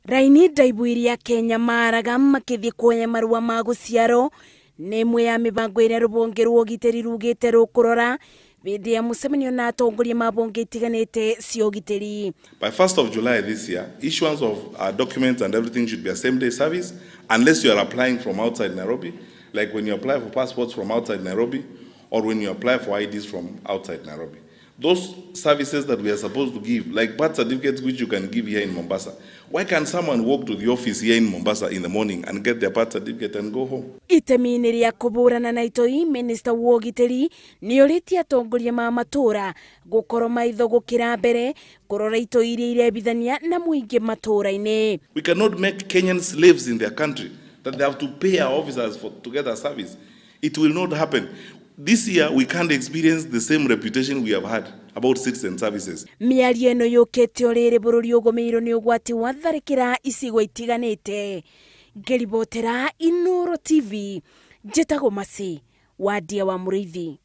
Raini ndaibu iria Kenya maraga makĩthiĩ kuoya marũa ma gũciarwo nĩ ĩmwe ya mĩbango ĩrĩa rũhonge rwa ũgitĩri rugĩte rũkũrora hĩndĩ ya mũcemanio na atongoria ma honge itiganĩte cia ũgitĩri. By 1st of July this year, issuance of documents and everything should be a same day service unless you are applying from outside Nairobi, like when you apply for passports from outside Nairobi or when you apply for IDs from outside Nairobi. Those services that we are supposed to give, like birth certificates which you can give here in Mombasa. Why can't someone walk to the office here in Mombasa in the morning and get their birth certificate and go home? Itemi-inĩ rĩa kũhũrana na itoi, minista wa ũgitĩri nĩ orĩtie atongoria ma matũra gũkorwo maitho gũkĩra mbere kũrora itoi iria irebithania na mũingĩ matũra-inĩ. We cannot make Kenyan slaves in their country that they have to pay our officers to get a service. It will not happen. This year, we can't experience the same reputation we have had about citizen services. Mĩario ĩno yũkĩte o rĩrĩ bũrũri ũgũmĩirwo nĩ ũgwati wa tharĩkĩra icigo itiganĩte. Ngĩribotera Inooro TV, njĩtagwo Mercy Wandia wa Mũrĩithi.